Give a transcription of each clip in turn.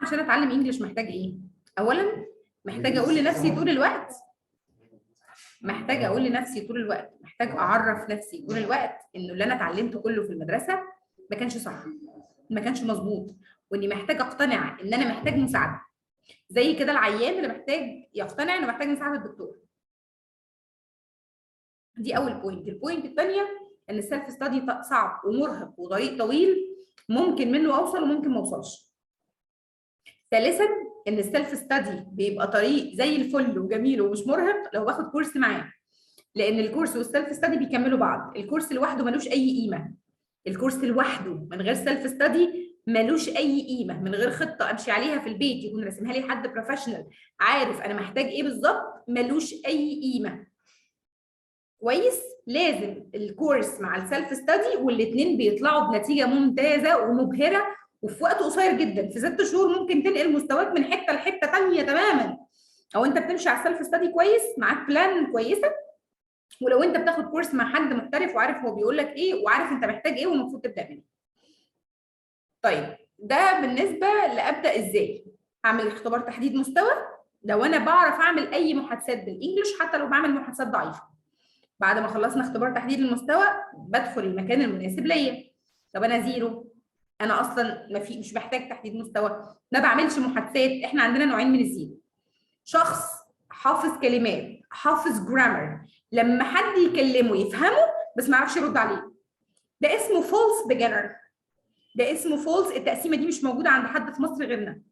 عشان اتعلم English محتاج ايه؟ اولا محتاجه اقول لنفسي طول الوقت، محتاجه اقول لنفسي طول الوقت، محتاج اعرف نفسي طول الوقت انه اللي انا اتعلمته كله في المدرسة ما كانش صح، ما كانش مظبوط، واني محتاج اقتنع ان انا محتاج مساعده. زي كده العيان اللي محتاج يقتنع انه محتاج مساعدة الدكتور. دي اول point. ال point الثانية ان ال self study صعب ومرهق وطريق طويل، ممكن منه اوصل وممكن ما اوصلش. ثالثا ان ال self study بيبقى طريق زي الفل وجميل ومش مرهق لو باخد كورس معاه، لان الكورس وال self study بيكملوا بعض. الكورس لوحده ملوش اي قيمه. الكورس لوحده من غير self study ملوش اي قيمه، من غير خطه امشي عليها في البيت يكون راسمها لي حد professional عارف انا محتاج ايه بالظبط، ملوش اي قيمه. كويس؟ لازم الكورس مع ال self study، والاثنين بيطلعوا بنتيجة ممتازة ومبهره وفي وقت قصير جدا. في 6 شهور ممكن تنقل مستواك من حتة لحته ثانية تماما، او انت بتمشي على ال self study كويس، معاك plan كويسه، ولو انت بتاخد كورس مع حد محترف وعارف هو بيقول لك ايه وعارف انت محتاج ايه والمفروض تبدا منين. طيب، ده بالنسبة لابدا ازاي. هعمل اختبار تحديد مستوى لو انا بعرف اعمل اي محادثات بال English، حتى لو بعمل محادثات ضعيفه. بعد ما خلصنا اختبار تحديد المستوى بدخل المكان المناسب ليا. طب انا zero، انا اصلا ما في مش محتاج تحديد مستوى، ما بعملش محادثات. احنا عندنا نوعين من ال zero: شخص حافظ كلمات، حافظ grammar، لما حد يكلمه يفهمه بس ما يعرفش يرد عليه، ده اسمه false beginner. ده اسمه false. التقسيمه دي مش موجودة عند حد في مصر غيرنا،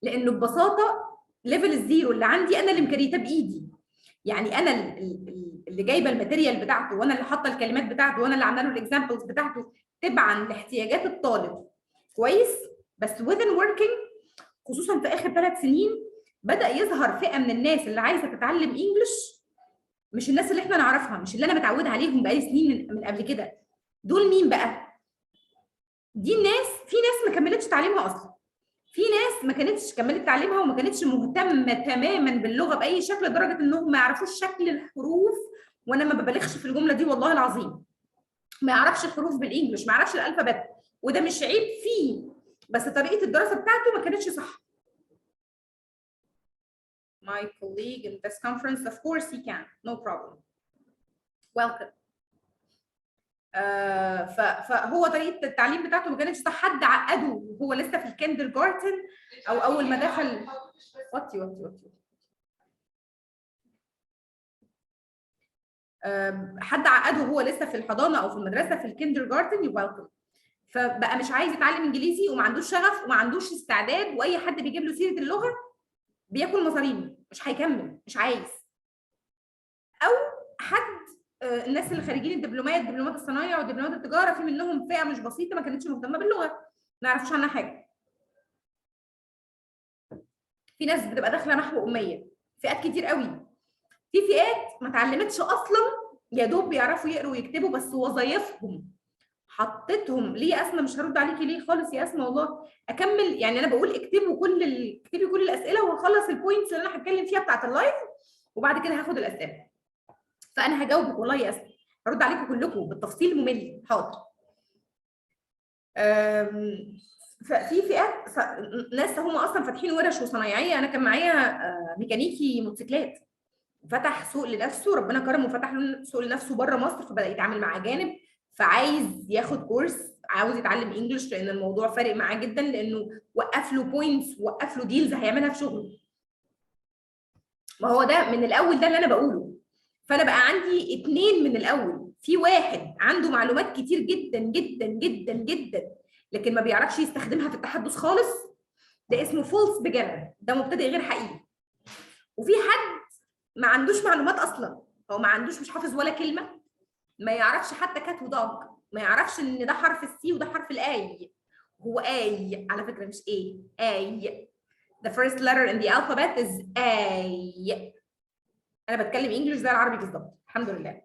لانه ببساطة level ال zero اللي عندي انا اللي مكريته بايدي. يعني انا اللي جايبه ال material بتاعته، وانا اللي حاطه الكلمات بتاعته، وانا اللي عامله له ال examples بتاعته تبعا لاحتياجات الطالب. كويس؟ بس within working، خصوصا في اخر 3 سنين، بدا يظهر فئة من الناس اللي عايزه تتعلم English، مش الناس اللي احنا نعرفها، مش اللي انا متعوده عليهم بقالي سنين من قبل كده. دول مين بقى؟ دي الناس، في ناس ما كملتش تعليمها اصلا، في ناس ما كانتش كملت تعليمها وما كانتش مهتمة تماما باللغة باي شكل، لدرجة انهم ما يعرفوش شكل الحروف، وانا ما ببالغش في الجملة دي والله العظيم. ما يعرفش الحروف بال English، ما يعرفش ال alphabet، وده مش عيب فيه، بس طريقه الدراسة بتاعته ما كانتش صح. My colleague in this conference, of course he can, no problem. Welcome. فهو طريقه التعليم بتاعته ما كانتش صح، حد عقده وهو لسه في ال kindergarten او اول ما دخل. وطي وطي وطي. حد عقده وهو لسه في الحضانة او في المدرسة في ال kindergarten، you welcome، فبقى مش عايز يتعلم انجليزي وما عندوش شغف وما عندوش استعداد، واي حد بيجيب له سيره اللغة بياكل مصارين، مش هيكمل، مش عايز. او حد الناس اللي خريجين الدبلومات، دبلومات الصنايع ودبلومات التجاره، في منهم فئة مش بسيطة ما كانتش مهتمة باللغه، ما يعرفوش عنها حاجه. في ناس بتبقى داخله محو اميه، فئات كتير قوي. في فئات ما اتعلمتش اصلا، يا دوب بيعرفوا يقروا ويكتبوا، بس وظايفهم حطيتهم. ليه يا اسماء؟ مش هرد عليكي ليه خالص يا اسماء والله. اكمل، يعني انا بقول اكتبي كل الاسئلة وهخلص ال points اللي انا هتكلم فيها بتاعت ال live وبعد كده هاخد الاسئله، فانا هجاوبك والله يا اسماء، هرد عليكم كلكم بالتفصيل الممل، حاضر. ففي فئات ناس هم اصلا فاتحين ورش وصنايعيه. انا كان معايا ميكانيكي موتوسيكلات فتح سوق لنفسه، ربنا كرمه وفتح له سوق لنفسه بره مصر، فبدا يتعامل مع اجانب، فعايز ياخد كورس، عاوز يتعلم English، لان الموضوع فارق معاه جدا، لانه وقف له points، وقف له deals هيعملها في شغله. ما هو ده من الاول، ده اللي انا بقوله. فانا بقى عندي اتنين من الاول: في واحد عنده معلومات كتير جدا جدا جدا جدا لكن ما بيعرفش يستخدمها في التحدث خالص، ده اسمه false beginner، ده مبتدئ غير حقيقي. وفي حد ما عندوش معلومات اصلا، هو ما عندوش، مش حافظ ولا كلمه، ما يعرفش حتى cat و dog، ما يعرفش ان ده حرف ال C وده حرف ال A. هو A على فكره مش A. A، the first letter in the alphabet is A. انا بتكلم English زي العربي بالظبط، الحمد لله.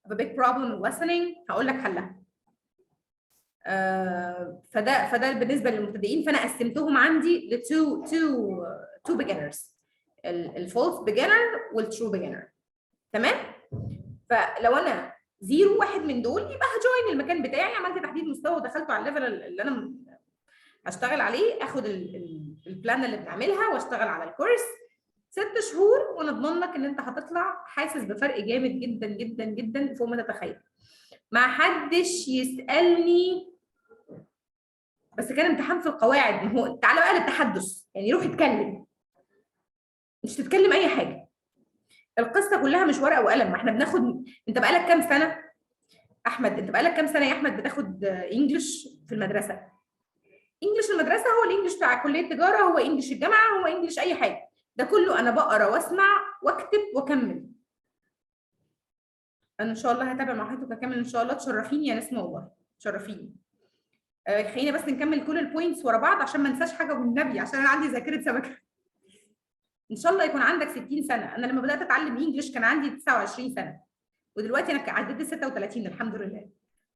have a big problem in listening، هقول لك حلها. فده بالنسبة للمبتدئين. فانا قسمتهم عندي ل two beginners، ال false beginner وال true beginner، تمام؟ فلو انا zero، واحد من دول، يبقى ه join المكان بتاعي، عملت تحديد مستوى ودخلته على ال level اللي انا هشتغل عليه، اخد ال plan اللي بنعملها واشتغل على الكورس 6 شهور، وانا اضمن لك ان انت هتطلع حاسس بفرق جامد جدا جدا جدا فوق ما تتخيل. ما حدش يسالني بس كان امتحان في القواعد. ما هو تعالى بقى للتحدث، يعني روح اتكلم، مش تتكلم اي حاجه. القصة كلها مش ورقة وقلم. ما احنا بناخد، انت بقالك كام سنة احمد؟ انت بقالك كام سنة يا احمد بتاخد English في المدرسه؟ English المدرسة هو ال English بتاع كليه تجاره، هو English الجامعه، هو English اي حاجه. ده كله انا بقرا واسمع واكتب واكمل. انا ان شاء الله هتابع مع حضرتك اكمل ان شاء الله. تشرفيني يا نسمه، والله تشرفيني. خلينا بس نكمل كل ال points ورا بعض عشان ما انساش حاجة والنبي، عشان انا عندي ذاكره سمكه. ان شاء الله يكون عندك 60 سنه. انا لما بدات اتعلم English كان عندي 29 سنه، ودلوقتي انا عديت 36 الحمد لله.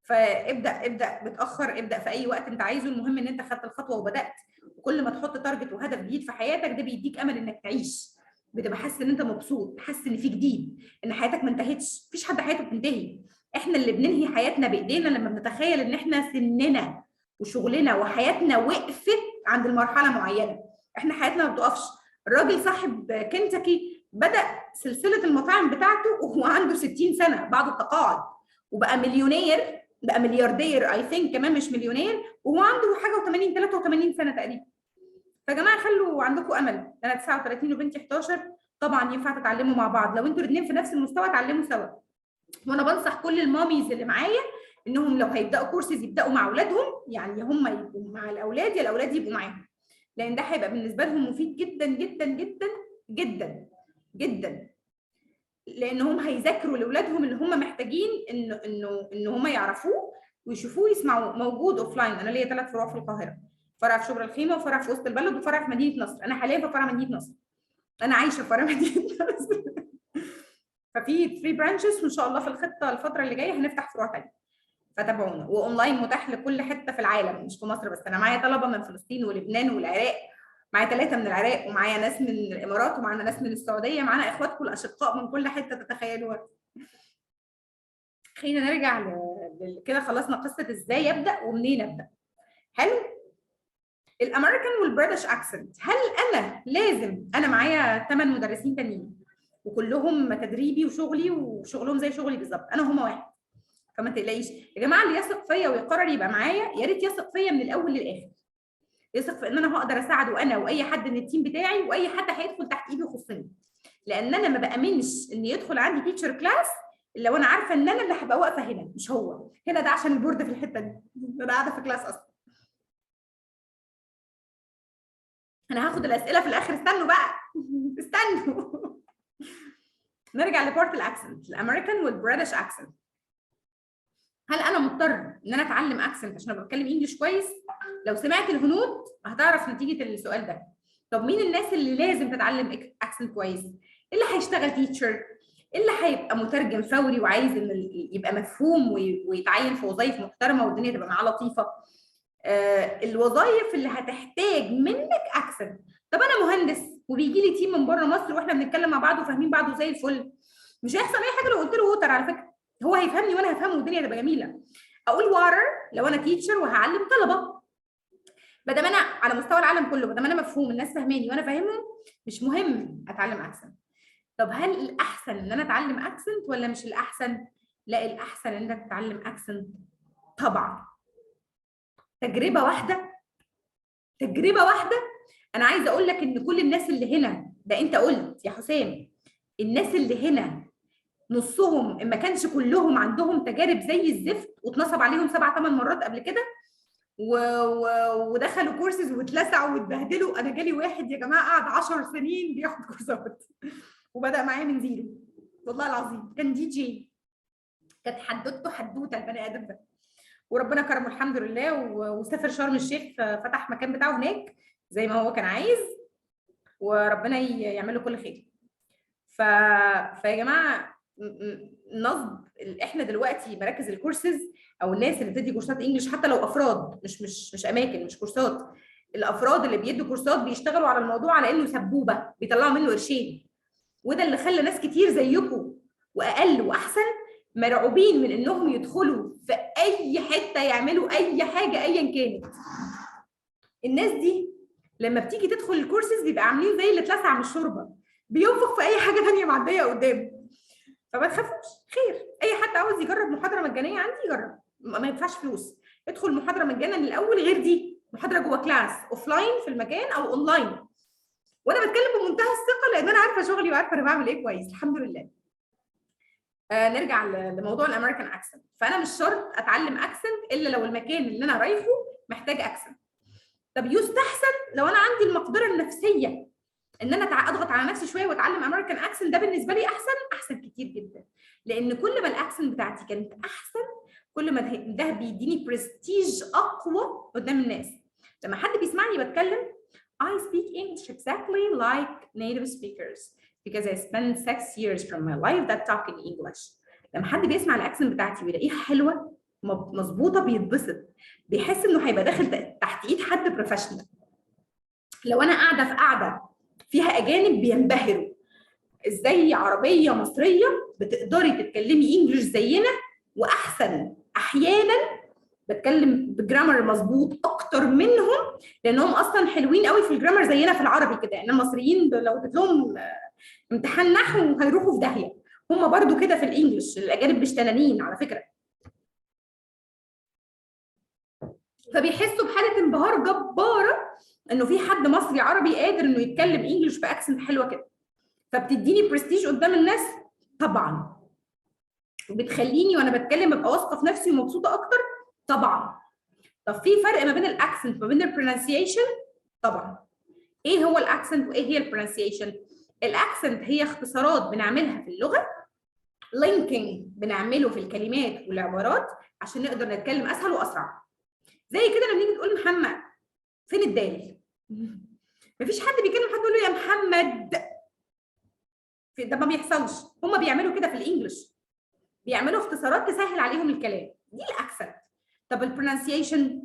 فابدا، ابدا متاخر، ابدا في اي وقت انت عايزه، المهم ان انت خدت الخطوة وبدات. وكل ما تحط target وهدف جديد في حياتك، ده بيديك امل انك تعيش، بتبقى حاسس ان انت مبسوط، حاسس ان في جديد، ان حياتك ما انتهتش. مفيش حد حياته بتنتهي، احنا اللي بننهي حياتنا بايدينا لما بنتخيل ان احنا سننا وشغلنا وحياتنا وقفت عند المرحلة معينه. احنا حياتنا ما بتقفش. الراجل صاحب كنتاكي بدا سلسلة المطاعم بتاعته وهو عنده 60 سنة بعد التقاعد، وبقى مليونير، بقى ملياردير I think كمان مش مليونير، وهو عنده حاجة و80 83 سنة تقريبا. فيا جماعة خلوا عندكم امل. انا 39 وبنتي 11، طبعا ينفع تتعلموا مع بعض. لو انتوا الاثنين في نفس المستوى اتعلموا سوا. وانا بنصح كل ال mommies اللي معايا انهم لو هيبداوا كورسز يبداوا مع اولادهم، يعني هم يبقوا مع الاولاد يا الاولاد يبقوا معاهم، لان ده هيبقى بالنسبة لهم مفيد جدا جدا جدا جدا جدا، لان هم هيذاكروا لاولادهم اللي هم محتاجين انه هم يعرفوه ويشوفوه ويسمعوه. موجود offline، انا ليا 3 فروع في القاهره، فرع في شبرا الخيمة وفرع في وسط البلد وفرع في مدينة نصر. انا حاليا في فرع مدينة نصر، انا عايشه في فرع مدينة نصر. ففي 3 branches، وان شاء الله في الخطة الفترة اللي جاية هنفتح فروع ثانية، فتابعونا. واونلاين متاح لكل حتة في العالم، مش في مصر بس. انا معايا طلبه من فلسطين ولبنان والعراق، معايا 3 من العراق، ومعايا ناس من الامارات، ومعانا ناس من السعوديه، معانا اخواتكم الاشقاء من كل حتة تتخيلوها. خلينا نرجع كده خلصنا قصة ازاي ابدا ومنين ابدا. حلو. ال American وال British accent، هل انا لازم؟ انا معايا 8 مدرسين تانيين وكلهم تدريبي وشغلي وشغلهم زي شغلي بالظبط، انا وهما واحد، فما تقلقيش يا جماعه. اللي يثق فيا ويقرر يبقى معايا، يا ريت يثق فيا من الاول للاخر، يثق في ان انا هقدر اساعده انا واي حد من ال team بتاعي واي حد هيدخل تحت ايدي يخصني، لان انا ما بامنش ان يدخل عندي teacher class الا وانا عارفه ان انا اللي هبقى واقفة هنا مش هو هنا. ده عشان ال board في الحتة دي، انا قاعدة في class اصلا. انا هاخد الاسئلة في الاخر، استنوا بقى استنوا. نرجع ل part ال accent، ال American وال British accent. هل انا مضطر ان انا اتعلم accent عشان ابقى بتكلم English كويس؟ لو سمعت الهنود هتعرف نتيجة السؤال ده. طب مين الناس اللي لازم تتعلم accent كويس؟ اللي هيشتغل teacher، اللي هيبقى مترجم فوري وعايز ان يبقى مفهوم ويتعين في وظائف محترمه والدنيا تبقى معاه لطيفه، الوظائف اللي هتحتاج منك accent. طب انا مهندس وبيجي لي team من بره مصر واحنا بنتكلم مع بعض وفاهمين بعض وزي الفل، مش هيحصل اي حاجة لو قلت له water. على فكرة هو هيفهمني وانا هفهمه والدنيا هتبقى جميله. اقول water لو انا teacher وهعلم طلبه. ما دام انا على مستوى العالم كله، ما دام انا مفهوم، الناس فاهماني وانا فاهمهم، مش مهم اتعلم accent. طب هل الاحسن ان انا اتعلم accent ولا مش الاحسن؟ لا، الاحسن ان انت تتعلم accent طبعا. تجربه واحده، تجربه واحده. انا عايزه اقول لك ان كل الناس اللي هنا، ده انت قلت يا حسام، الناس اللي هنا نصهم ان ما كانش كلهم عندهم تجارب زي الزفت واتنصب عليهم 7 8 مرات قبل كده ودخلوا كورسز واتلسعوا واتبهدلوا. انا جالي واحد يا جماعة قعد 10 سنين بياخد كورسات وبدا معايا من zero، والله العظيم كان دي جي، كانت حدوتة حدوتة البني ادم ده، وربنا كرمه الحمد لله وسافر شرم الشيخ، فتح مكان بتاعه هناك زي ما هو كان عايز، وربنا يعمل له كل خير. فيا جماعة نصب احنا دلوقتي مراكز الكورسز او الناس اللي بتدي كورسات English، حتى لو افراد، مش اماكن مش كورسات، الافراد اللي بيدوا كورسات بيشتغلوا على الموضوع على انه سبوبه بيطلعوا منه قرشين، وده اللي خلى ناس كتير زيكم واقل واحسن مرعوبين من انهم يدخلوا في اي حتة يعملوا اي حاجة ايا كانت. الناس دي لما بتيجي تدخل الكورسز بيبقى عاملين زي اللي اتلسع من الشوربه، بينفخ في اي حاجة ثانية معدية قدامه. فما تخافوش، خير. اي حد عاوز يجرب محاضرة مجانية عندي يجرب، ما يدفعش فلوس. ادخل محاضرة مجانا الاول، غير دي محاضرة جوه class offline في المكان او اونلاين، وانا بتكلم بمنتهى الثقة لان انا عارفه شغلي وعارفه انا بعمل ايه كويس، الحمد لله. نرجع لموضوع ال American accent. فانا مش شرط اتعلم accent الا لو المكان اللي انا رايحة محتاج accent. طب يستحسن لو انا عندي المقدرة النفسية ان انا اضغط على نفسي شوية واتعلم American accent، ده بالنسبة لي احسن، احسن كتير جدا، لان كل ما ال accent بتاعتي كانت احسن كل ما ده بيديني برستيج اقوى قدام الناس. لما حد بيسمعني بتكلم، I speak English exactly like native speakers because I spent 6 years from my life that talking English. لما حد بيسمع ال accent بتاعتي ويلاقيها حلوة مظبوطة بيتبسط، بيحس انه هيبقى داخل تحت ايد حد professional. لو انا قاعدة في قاعدة فيها اجانب بينبهروا، ازاي عربية مصرية بتقدري تتكلمي English زينا واحسن؟ احيانا بتكلم ب grammar مظبوط اكتر منهم، لانهم اصلا حلوين قوي في ال grammar زينا في العربي كده. يعني المصريين لو اديت لهم امتحان نحو هيروحوا في داهيه. هم برضو كده في ال English. الاجانب مش تنانين على فكره. فبيحسوا بحاله انبهار جبارة انه في حد مصري عربي قادر انه يتكلم English ب accent حلوة كده. فبتديني برستيج قدام الناس طبعا، وبتخليني وانا بتكلم ابقى واثقة في نفسي ومبسوطة اكتر طبعا. طب في فرق ما بين ال accent وما بين ال pronunciation؟ طبعا. ايه هو ال accent وايه هي ال pronunciation؟ ال accent هي اختصارات بنعملها في اللغه، linking بنعمله في الكلمات والعبارات عشان نقدر نتكلم اسهل واسرع. زي كده لما نيجي نقول محمد، فين الدال؟ مفيش حد بيكلم حد يقول له يا محمد، ده ما بيحصلش. هما بيعملوا كده في ال English، بيعملوا اختصارات تسهل عليهم الكلام. دي ال accent. طب ال pronunciation؟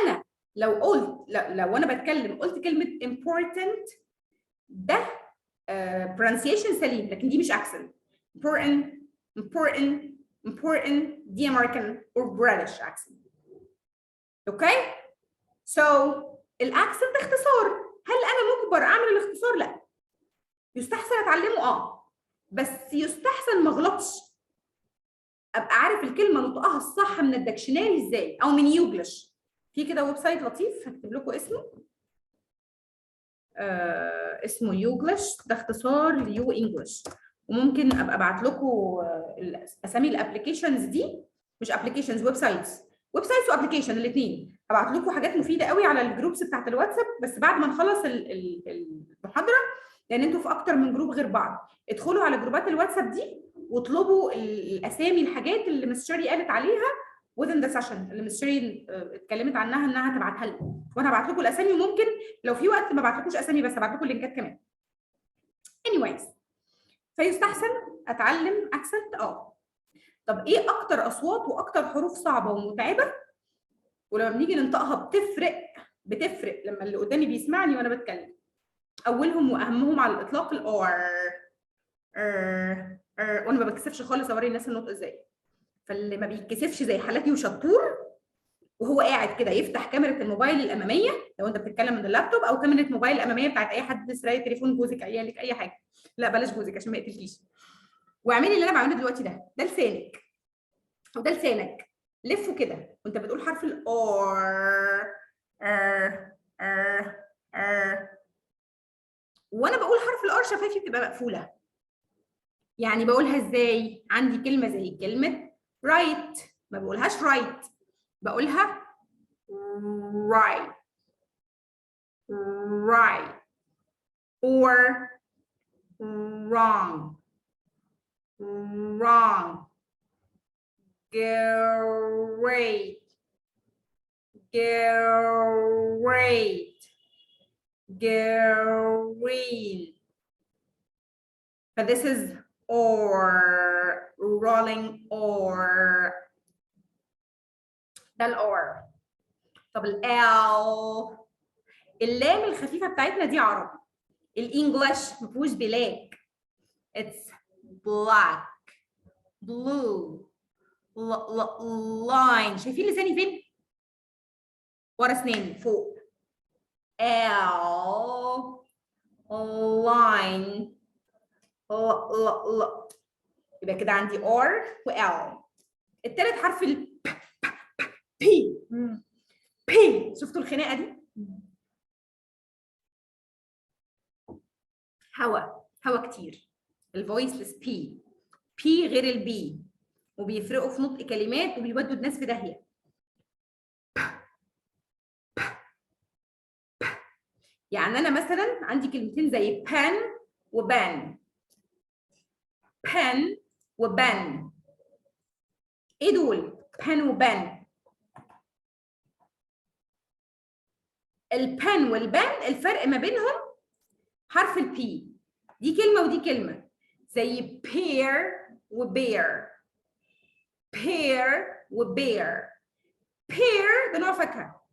انا لو قلت، لو انا بتكلم قلت كلمة important، ده pronunciation سليم، لكن دي مش accent. important، important، important، دي American or British accent، okay؟ so ال accent اختصار. هل انا مجبر اعمل الاختصار؟ لا. يستحسن اتعلمه؟ اه، بس يستحسن ما اغلطش، ابقى عارف الكلمة نطقها الصح من ال dictionary ازاي او من YouGlish. في كده website لطيف هكتب لكم اسمه، اسمه YouGlish، ده اختصار ل You English. وممكن ابقى ابعت لكم اسامي ال applications دي، مش applications، websites، websites و application الاثنين. هبعت لكم حاجات مفيدة قوي على ال groups بتاعت الواتساب، بس بعد ما نخلص المحاضره، لان انتوا في اكتر من group غير بعض. ادخلوا على جروبات الواتساب دي واطلبوا الاسامي، الحاجات اللي Miss شيري قالت عليها within the session، اللي Miss شيري اتكلمت عنها انها هتبعتها لكم، وانا هبعت لكم الاسامي. وممكن لو في وقت ما بعتلكوش اسامي بس، ابعت لكم اللينكات كمان. anyways، فيستحسن اتعلم accent؟ اه. طب ايه اكتر اصوات واكتر حروف صعبة ومتعبه ولما بنيجي ننطقها بتفرق، بتفرق لما اللي قدامي بيسمعني وانا بتكلم؟ اولهم واهمهم على الاطلاق ال R، R، R. وانا ما بتكسفش خالص اوري الناس النطق ازاي. فاللي ما بيتكسفش زي حالاتي وشطور وهو قاعد كده يفتح كاميرا الموبايل الامامية لو انت بتتكلم من اللابتوب، او كاميرا موبايل الامامية بتاعت اي حد سراي تليفون، جوزك، عيالك، اي حاجه. لا بلاش جوزك عشان ما يقتلكيش. واعملي اللي انا بعمله دلوقتي ده. ده لسانك وده لسانك، لفه كده وانت بتقول حرف ال R، R، R، R. وانا بقول حرف ال R شفايفي بتبقى مقفوله. يعني بقولها ازاي؟ عندي كلمة زي كلمة right، ما بقولهاش right، بقولها right، right or wrong، wrong، great، great، green. But this is or rolling or، ده ال R. طب ال L، اللام الخفيفة بتاعتنا دي عربي. ال English ما فيهوش black، it's black، blue، line. شايفين لساني فين؟ ورا اسناني فوق. L، line، L، L، L. يبقى كده عندي R و L. التالت حرف ال P، P، P. شفتوا الخناقة دي؟ هوا، هوا كتير. ال voiceless P، P غير ال B، وبيفرقوا في نطق كلمات وبيودوا الناس في داهية. P، P. يعني انا مثلا عندي كلمتين زي pen و ban، pen و ban. ايه دول؟ pen و ban. ال pen وال ban الفرق ما بينهم حرف ال P. دي كلمة ودي كلمة، زي pair و bear، pair و bear. pear ده نوع فاكهة،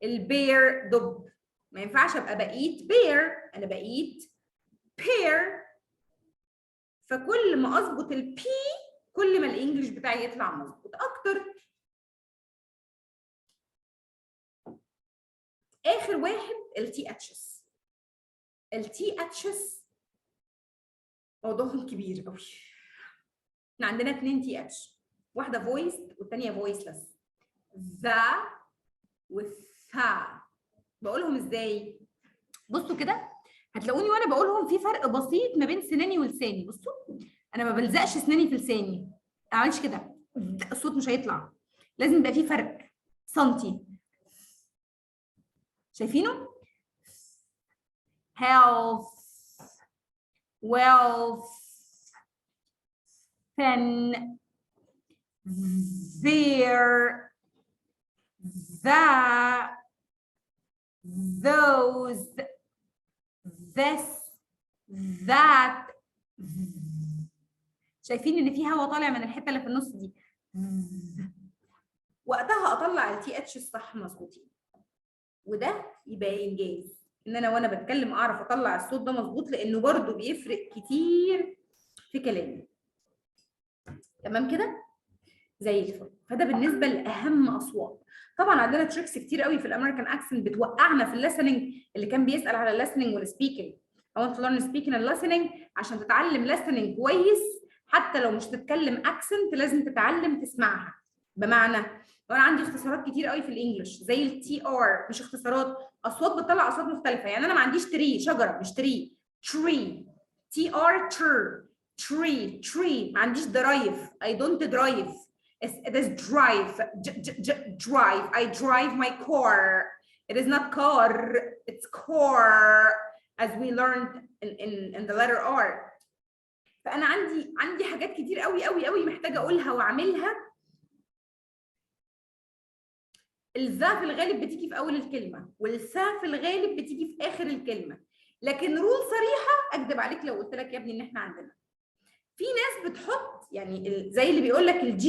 ال bear دب. ما ينفعش ابقى بقيت bear، انا بقيت pair. فكل ما اظبط ال P كل ما ال English بتاعي يطلع مظبوط اكتر. اخر واحد ال THs. ال THs موضوعهم كبير قوي. احنا عندنا 2 TH، واحدة voiced والثانية voiceless. the والثا. بقولهم ازاي؟ بصوا كده هتلاقوني وانا بقولهم في فرق بسيط ما بين سناني ولساني. بصوا انا ما بلزقش سناني في لساني، ما اعملش كده، الصوت مش هيطلع. لازم يبقى في فرق سنتي. شايفينه؟ health، wealth، thin، there، the، those، this، that. شايفين ان في هوا طالع من الحتة اللي في النص دي؟ وقتها اطلع ال TH الصح مظبوطين، وده يبقى انجاز ان انا وانا بتكلم اعرف اطلع الصوت ده مظبوط، لانه برده بيفرق كتير في كلامي. تمام كده؟ زي الفل. فده بالنسبة لاهم اصوات. طبعا عندنا tricks كتير قوي في ال American accent بتوقعنا في ال listening. اللي كان بيسال على ال listening وال speaking، I want to learn speaking and listening. عشان تتعلم listening كويس حتى لو مش تتكلم accent لازم تتعلم تسمعها. بمعنى لو انا عندي اختصارات كتير قوي في ال English زي ال TR، مش اختصارات، اصوات بتطلع اصوات مختلفة. يعني انا ما عنديش tree شجرة، مش tree، tree، TR، تر، tree، tree. ما عنديش drive، I don't drive، it is drive، j j j drive. I drive my car، it is not car، it's car، as we learned in the letter R. فانا عندي حاجات كتير قوي قوي قوي محتاجه اقولها واعملها. الذا في الغالب بتيجي في اول الكلمة، والثا في الغالب بتيجي في اخر الكلمه، لكن rule صريحه اكذب عليك لو قلت لك يا ابني ان احنا عندنا. في ناس بتحط يعني زي اللي بيقول لك ال G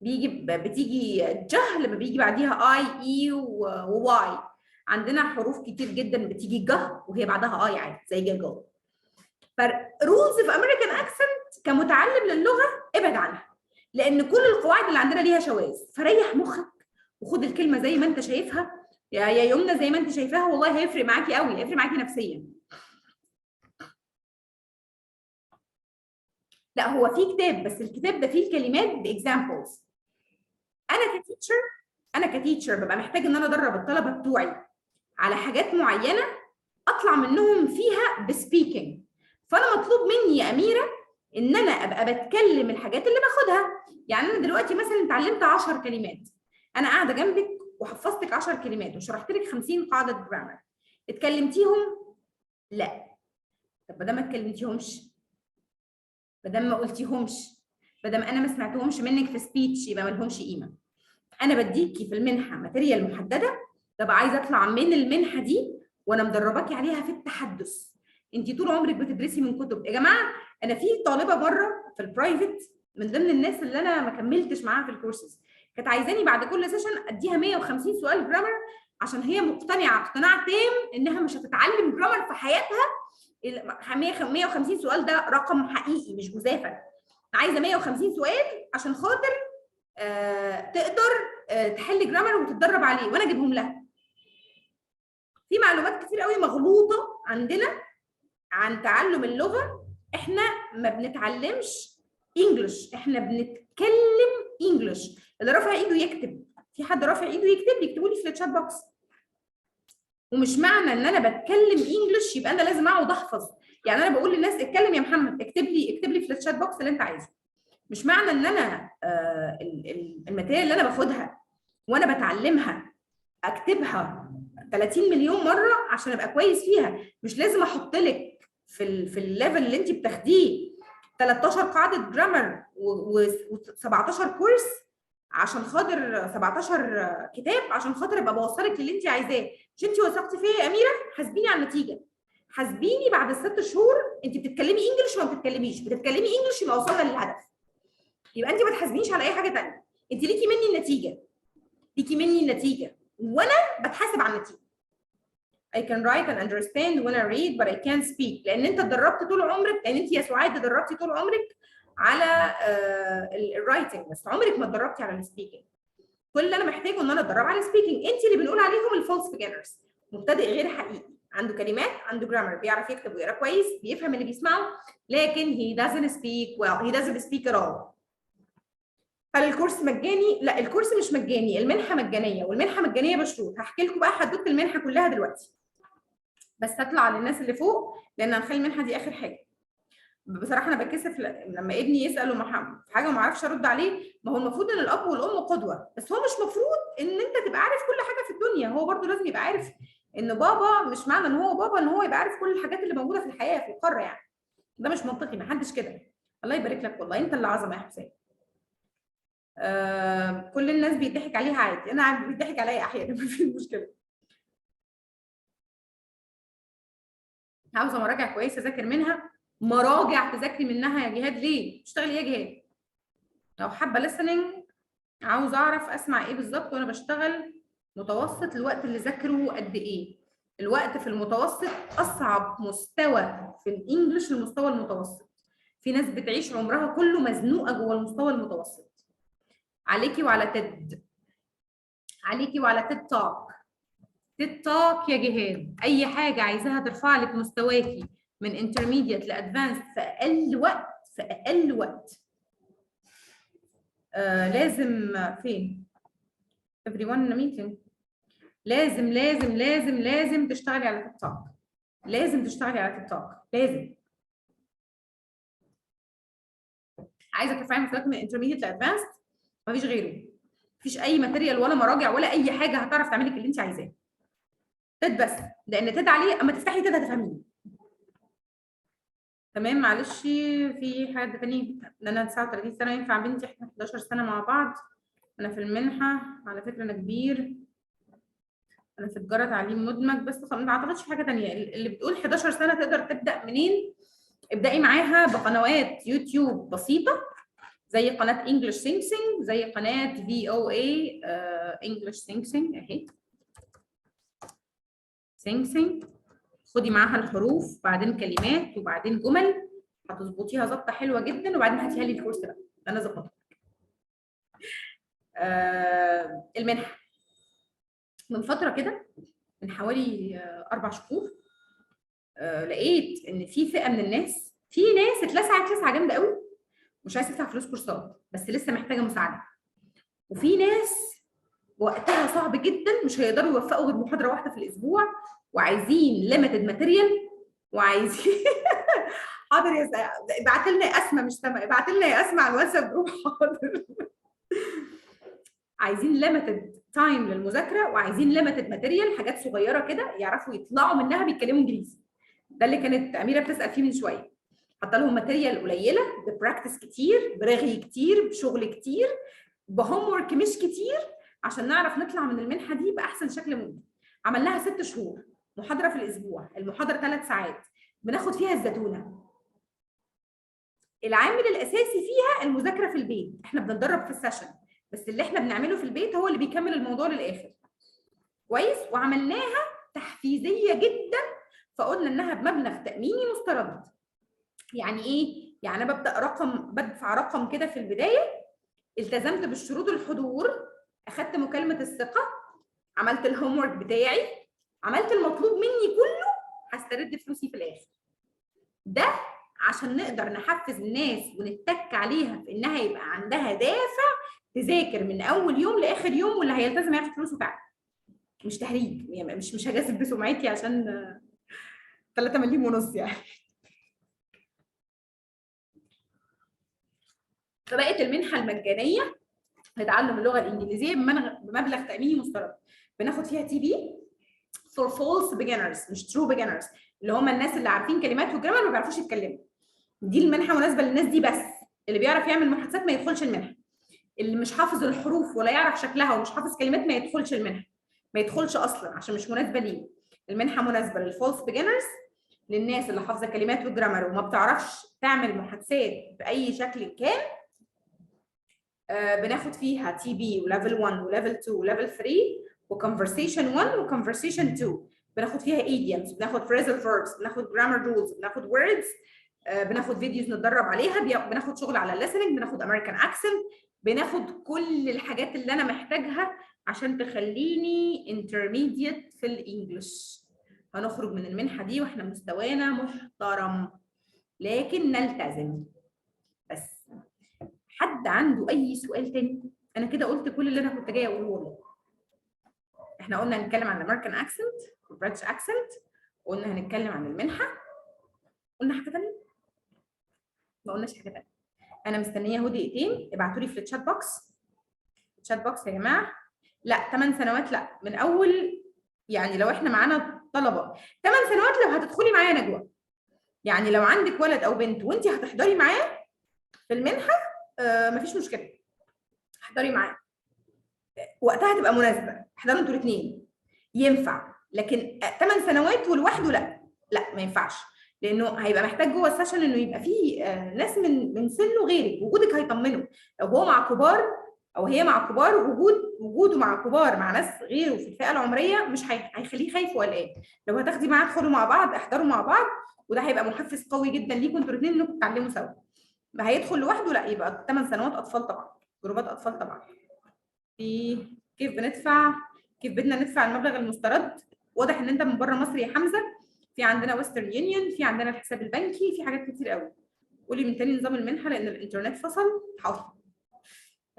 بيجي بتيجي جه لما بيجي بعديها I، E و Y. عندنا حروف كتير جدا بتيجي جه وهي بعدها I عادي زي جا. ف rules في American accent كمتعلم للغة ابعد عنها، لان كل القواعد اللي عندنا ليها شواذ. فريح مخك وخد الكلمة زي ما انت شايفها يا يمنى، زي ما انت شايفاها، والله هيفرق معاكي قوي، هيفرق معاكي نفسيا. لا هو في كتاب، بس الكتاب ده فيه الكلمات ب examples. انا ك teacher ببقى محتاج ان انا ادرب الطلبة بتوعي على حاجات معينة اطلع منهم فيها ب speaking. فانا مطلوب مني يا اميره ان انا ابقى بتكلم الحاجات اللي باخدها. يعني انا دلوقتي مثلا اتعلمت 10 كلمات، انا قاعدة جنبك وحفظتك 10 كلمات وشرحت لك 50 قاعدة grammar، اتكلمتيهم؟ لا. طب ما دام ما اتكلمتيهمش، ما دام ما قلتيهمش، ما دام انا ما سمعتهمش منك في speech، يبقى ما لهمش قيمة. انا بديكي في المنحة material محددة، ببقى عايزه اطلع من المنحة دي وانا مدرباكي عليها في التحدث. انت طول عمرك بتدرسي من كتب يا جماعة. انا في طالبه بره في ال private من ضمن الناس اللي انا ما كملتش معاها في الكورسز، كانت عايزاني بعد كل session اديها 150 سؤال grammar، عشان هي مقتنعة اقتناع تام انها مش هتتعلم grammar في حياتها. 150 سؤال ده رقم حقيقي مش جزافه. عايزه 150 سؤال عشان خاطر تقدر تحل grammar وتتدرب عليه وانا اجيبهم لها. في معلومات كتير قوي مغلوطة عندنا عن تعلم اللغه. احنا ما بنتعلمش English، احنا بنتكلم English. اللي رافع ايده يكتب، في حد رافع ايده يكتب لي، يكتبوا لي في ال chat box. ومش معنى ان انا بتكلم English يبقى انا لازم اقعد احفظ. يعني انا بقول للناس اتكلم يا محمد، اكتب لي، اكتب لي في ال chat box اللي انت عايزه. مش معنى ان انا ال material اللي انا باخدها وانا بتعلمها اكتبها 30 مليون مرة عشان ابقى كويس فيها. مش لازم احط لك في ال level اللي انت بتاخديه 13 قاعدة grammar و17 كورس عشان خاطر 17 كتاب عشان خاطر ابقى بوصلك للي انت عايزاه. مش انت وثقتي فيا يا اميره؟ حاسبيني على النتيجه، حاسبيني بعد ال6 شهور. انت بتتكلمي English ولا ما بتتكلميش؟ بتتكلمي English يبقى وصلنا للهدف. يبقى انت ما تحاسبينيش على اي حاجة ثانيه، انت ليكي مني النتيجه، ليكي مني النتيجة وانا بتحاسب على النتيجه. I can write and understand when I read but I can't speak. لان انت اتدربت طول عمرك، لان انت يا سعاد اتدربتي طول عمرك على ال writing بس عمرك ما اتدربتي على ال speaking. كل اللي انا محتاجه ان انا اتدرب على ال speaking. انت اللي بنقول عليهم ال false beginners، مبتدئ غير حقيقي، عنده كلمات، عنده grammar، بيعرف يكتب ويقرا كويس، بيفهم اللي بيسمعه، لكن he doesn't speak well، he doesn't speak at all. هل الكورس مجاني؟ لا، الكورس مش مجاني، المنحة مجانيه، والمنحه مجانية بشروط. هحكي لكم بقى حدوتة المنحة كلها دلوقتي، بس هطلع للناس اللي فوق لان هنخلي المنحة دي اخر حاجه. بصراحة انا بتكسف لما ابني يسال في حاجة وما اعرفش ارد عليه. ما هو المفروض ان الاب والام قدوه، بس هو مش مفروض ان انت تبقى عارف كل حاجة في الدنيا. هو برضو لازم يبقى عارف ان بابا، مش معنى ان هو بابا ان هو يبقى عارف كل الحاجات اللي موجودة في الحياة في القاره. يعني ده مش منطقي، ما حدش كده. الله يبارك لك، والله انت اللي عظمه يا حسام. كل الناس بيضحك عليها عادي، انا بيضحك عليا احيانا، مفيش مشكله. عاوزه مراجع كويسة اذاكر منها. مراجع تذاكري منها يا جهاد؟ ليه؟ تشتغلي ايه يا جهاد؟ لو حابة listening، عاوز اعرف اسمع ايه بالظبط وانا بشتغل متوسط. الوقت اللي ذاكره قد ايه؟ الوقت في المتوسط اصعب مستوى في ال English، المستوى المتوسط. في ناس بتعيش عمرها كله مزنوقه جوه المستوى المتوسط. عليكي وعلى TED، عليكي وعلى TED Talk، TED Talk يا جهاد. اي حاجة عايزاها ترفع لك مستواكي من intermediate ل advanced في اقل وقت، في اقل وقت. لازم فين everyone meeting؟ لازم لازم لازم لازم تشتغلي على TED Talk، لازم تشتغلي على TED Talk، لازم. عايزه ترفعي مستواك من intermediate ل advanced، مفيش غيره، مفيش اي material ولا مراجع ولا اي حاجة هتعرف تعملك اللي انت عايزاه. TED بس، لان TED عليه، اما تفتحي TED هتفهميني. تمام. معلش في حاجة تاني، ان انا 39 سنه، ينفع بنتي؟ احنا 11 سنة مع بعض. انا في المنحة على فكره، انا كبير، انا في تجارة تعليم مدمج بس ما اعتقدش في حاجة تانية. اللي بتقول 11 سنة تقدر تبدا منين؟ ابدأي معاها بقنوات يوتيوب بسيطة زي قناة English Sing Sing، زي قناة VOA English Sing Sing اهي، Sing Sing. خدي معاها الحروف، بعدين كلمات، وبعدين جمل، هتظبطيها ظبطه حلوة جدا. وبعدين هاتيها لي الكورس بقى انا ظبطها. المنحه، من فترة كده، من حوالي 4 شهور، لقيت ان في فئة من الناس، في ناس اتلسعت لسعه جامدة قوي، مش عايزه تدفع فلوس كورسات بس لسه محتاجه مساعده، وفي ناس وقتها صعب جدا، مش هيقدروا يوفقوا غير محاضرة واحدة في الاسبوع وعايزين limited material وعايزين. حاضر يا ابعت لنا يا اسماء، مش سما، ابعت لنا يا اسماء على الواتساب group. حاضر. عايزين limited time للمذاكره وعايزين limited material، حاجات صغيرة كده يعرفوا يطلعوا منها بيتكلموا انجليزي. ده اللي كانت اميره بتسال فيه من شويه. حط لهم material قليله ب practice كتير، برغي كتير، بشغل كتير، ب homework مش كتير، عشان نعرف نطلع من المنحة دي باحسن شكل ممكن. عملناها 6 شهور، محاضرة في الاسبوع، المحاضرة 3 ساعات، بناخد فيها الزتونه. العامل الاساسي فيها المذاكرة في البيت. احنا بنتدرب في ال session، بس اللي احنا بنعمله في البيت هو اللي بيكمل الموضوع للاخر كويس. وعملناها تحفيزيه جدا، فقلنا انها بمبلغ تاميني مسترد. يعني ايه؟ يعني انا ببدا رقم، بدفع رقم كده في البدايه، التزمت بالشروط، الحضور. اخدت مكالمة الثقه، عملت ال homework بتاعي، عملت المطلوب مني كله، هسترد فلوسي في الاخر. ده عشان نقدر نحفز الناس ونتك عليها في انها يبقى عندها دافع تذاكر من اول يوم لاخر يوم، واللي هيلتزم هياخد فلوسه فعلا. مش تهريج يعني، مش هجازف بسمعتي عشان 3 مليم ونص يعني. فبقت المنحة المجانية لتعلم اللغة الانجليزية بمبلغ تاميني مسترد، بناخد فيها TB for false beginners مش true beginners، اللي هم الناس اللي عارفين كلمات و grammar ما بيعرفوش يتكلموا. دي المنحة مناسبة للناس دي بس، اللي بيعرف يعمل محادثات ما يدخلش المنحه، اللي مش حافظ الحروف ولا يعرف شكلها ومش حافظ كلمات ما يدخلش المنحه، ما يدخلش اصلا عشان مش مناسبة ليه. المنحة مناسبة لل false beginners، للناس اللي حافظه كلمات و grammar وما بتعرفش تعمل محادثات باي شكل كان. بناخد فيها TB و level 1 و level 2 و level 3 و conversation 1 و conversation 2. بناخد فيها idioms، بناخد phrasal verbs، بناخد grammar rules، بناخد words، بناخد videos نتدرب عليها، بناخد شغل على listening، بناخد American accent، بناخد كل الحاجات اللي انا محتاجها عشان تخليني intermediate في ال English. هنخرج من المنحة دي واحنا مستوانا محترم، لكن نلتزم. بس حد عنده اي سؤال تاني؟ انا كده قلت كل اللي انا كنت جاية اقوله والله. احنا قلنا هنتكلم عن ال American accent وال British accent، قلنا هنتكلم عن المنحه، قلنا حاجة تانية؟ ما قلناش حاجة تانية. انا مستنيه اهو دقيقتين، ابعتوا لي في ال chat box. ال chat box يا جماعه. لا، 8 سنوات لا، من اول يعني لو احنا معانا طلبه 8 سنوات، لو هتدخلي معايا نجوى، يعني لو عندك ولد او بنت وانت هتحضري معاه في المنحه، مفيش مشكله، احضري معاه، وقتها تبقى مناسبه، احضروا انتوا الاثنين ينفع. لكن 8 سنوات ولوحده لا لا، ما ينفعش، لانه هيبقى محتاج جوه ال session انه يبقى فيه ناس من سنة غيرك، وجودك هيطمنه. لو هو مع كبار او هي مع كبار، وجوده مع كبار، مع ناس غيره في الفئة العمريه، مش هيخليه خايف وقلقان. لو هتاخدي معاه ادخلوا مع بعض، احضروا مع بعض، وده هيبقى محفز قوي جدا ليكم انتوا الاثنين انكم تتعلموا سوا. ما هيدخل لوحده لا، يبقى 8 سنوات اطفال طبعا، جروبات اطفال طبعا. في كيف بندفع، كيف بدنا ندفع المبلغ المسترد؟ واضح ان انت من بره مصر يا حمزه. في عندنا Western Union، في عندنا الحساب البنكي، في حاجات كتير قوي. قولي من تاني نظام المنحة لان الانترنت فصل. حاضر.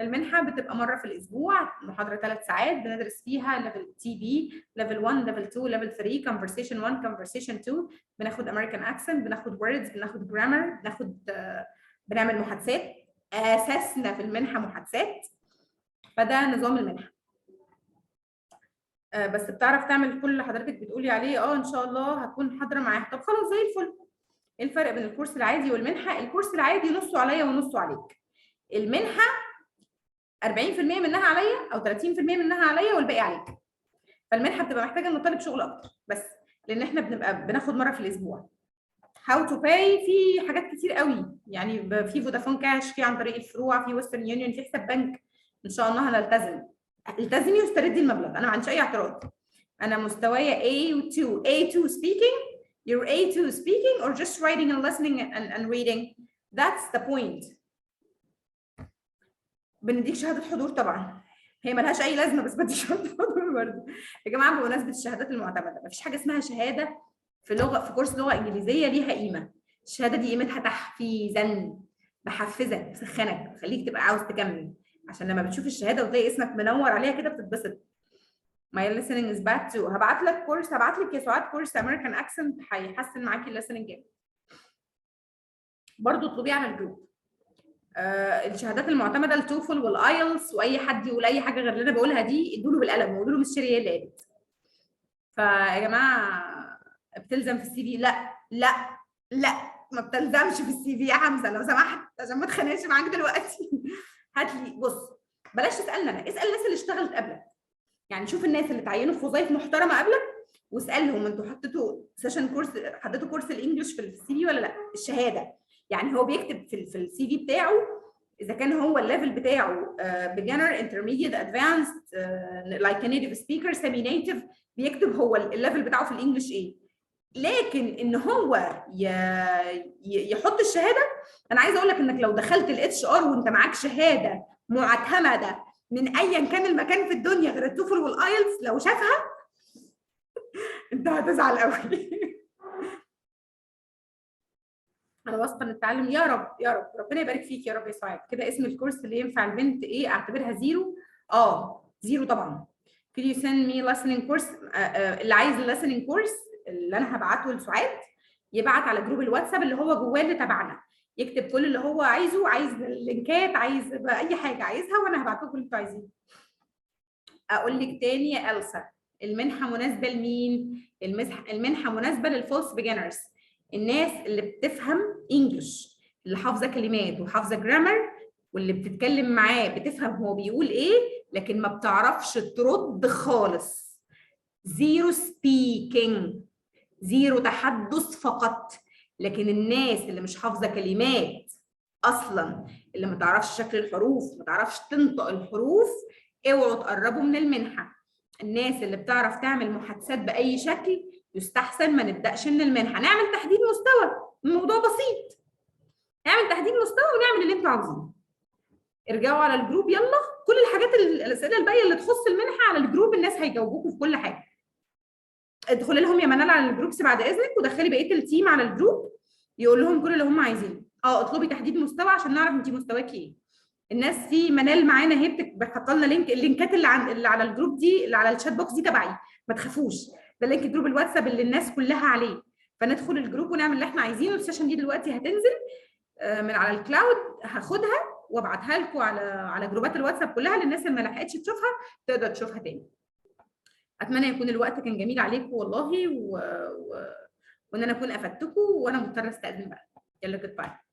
المنحة بتبقى مرة في الاسبوع، محاضرة 3 ساعات، بندرس فيها level TB، level 1، level 2، level 3، conversation 1، conversation 2، بناخد American accent، بناخد words، بناخد grammar، بنعمل محادثات. اساسنا في المنحة محادثات. فده نظام المنحه. بس بتعرف تعمل كل اللي حضرتك بتقولي عليه؟ اه، ان شاء الله هكون حاضره معاها. طب خلاص، زي الفل. ايه الفرق بين الكورس العادي والمنحه؟ الكورس العادي نصه عليا ونصه عليك. المنحة 40% منها عليا او 30% منها عليا والباقي عليك. فالمنحه بتبقى محتاجه ان الطالب شغل اكتر بس، لان احنا بنبقى بناخد مرة في الاسبوع. how to pay؟ في حاجات كتير قوي يعني، في فودافون كاش، في عن طريق الفروع، في Western Union، في حساب بنك. ان شاء الله هنلتزم. التزمي واستردي المبلغ، انا ما عنديش اي اعتراض. انا مستوايا A2، A2 speaking. you're A2 speaking or just writing and listening and reading؟ that's the point. بنديك شهادة حضور طبعا، هي ملهاش اي لازمه بس بدي شهادة حضور برضه. يا جماعه، بمناسبة الشهادات المعتمده، مفيش حاجة اسمها شهادة في لغه، في كورس لغة انجليزية ليها قيمه. الشهادة دي قيمتها تحفيزا، بحفزك، بسخنك، بخليك تبقى عاوز تكمل، عشان لما بتشوف الشهادة وتلاقي اسمك منور عليها كده بتتبسط. my listening is bad too. هبعت لك كورس، هبعت لك يا سعاد كورس American accent، هيحسن معاكي ال listening جامد برضه، اطلبيه على الجروب. الشهادات المعتمدة ال TOEFL وال IELTS، واي حد يقول اي حاجة غير اللي انا بقولها دي ادوا له بالقلم وقولوا له مش شيري اللي قالت. فيا جماعه، بتلزم في ال CV؟ لا لا لا، ما بتلزمش في ال CV يا حمزة لو سمحت، عشان ما اتخانقش معاك دلوقتي. هات لي، بص، بلاش تسالني انا، اسال الناس اللي اشتغلت قبلك. يعني شوف الناس اللي تعينوا في وظايف محترمه قبلك واسالهم: انتوا حطيتوا session كورس، حطيتوا كورس ال English في ال CV ولا لا؟ الشهاده، يعني هو بيكتب في ال CV بتاعه اذا كان هو ال level بتاعه beginner، intermediate، advanced، like a native speaker، semi native، بيكتب هو ال level بتاعه في ال English ايه. لكن ان هو يحط الشهاده، انا عايزه اقول لك انك لو دخلت ال HR وانت معاك شهادة معتمدة من ايا كان المكان في الدنيا غير ال TOEFL وال IELTS، لو شافها انت هتزعل قوي. انا واثقة ان التعلم، يا رب يا رب، ربنا يبارك فيك يا رب يا سعاد. كده اسم الكورس اللي ينفع البنت ايه؟ اعتبرها zero؟ اه، zero طبعا. Could you send me listening course؟ اللي عايز listening course اللي انا هبعته لسعاد يبعت على جروب الواتساب اللي هو جواه اللي تبعنا، يكتب كل اللي هو عايزه، عايز اللينكات، عايز اي حاجة عايزها، وانا هبعت لكم اللي انتوا عايزينه. اقول لك تاني يا السا، المنحة مناسبة لمين؟ المنحة مناسبة لل false beginners، الناس اللي بتفهم English، اللي حافظه كلمات وحافظه grammar، واللي بتتكلم معاه بتفهم هو بيقول ايه، لكن ما بتعرفش ترد خالص. zero speaking، zero تحدث فقط. لكن الناس اللي مش حافظه كلمات اصلا، اللي ما تعرفش شكل الحروف، ما تعرفش تنطق الحروف، اوعوا تقربوا من المنحه. الناس اللي بتعرف تعمل محادثات باي شكل يستحسن ما نبداش من المنحه. نعمل تحديد مستوى، الموضوع بسيط، نعمل تحديد مستوى ونعمل اللي انتوا عاوزينه. ارجعوا على الجروب يلا، كل الحاجات، الاسئلة الباقية اللي تخص المنحة على الجروب، الناس هيجاوبوكوا في كل حاجه. ادخلي لهم يا منال على ال groups بعد اذنك، ودخلي بقية ال team على الجروب يقول لهم كل اللي هم عايزينه. اطلبي تحديد مستوى عشان نعرف انت مستواكي ايه. الناس في منال معانا اهي بتحط لنا link. اللينكات اللي على الجروب دي، اللي على ال chat box دي تبعي، ما تخافوش، ده link جروب الواتساب اللي الناس كلها عليه. فندخل الجروب ونعمل اللي احنا عايزينه. ال session دي دلوقتي هتنزل من على ال cloud، هاخدها وابعتها لكم على جروبات الواتساب كلها، للناس اللي ما لحقتش تشوفها تقدر تشوفها تاني. اتمنى يكون الوقت كان جميل عليكم والله وان انا اكون افدتكم، وانا مضطرة استاذن بقى. يلا، goodbye.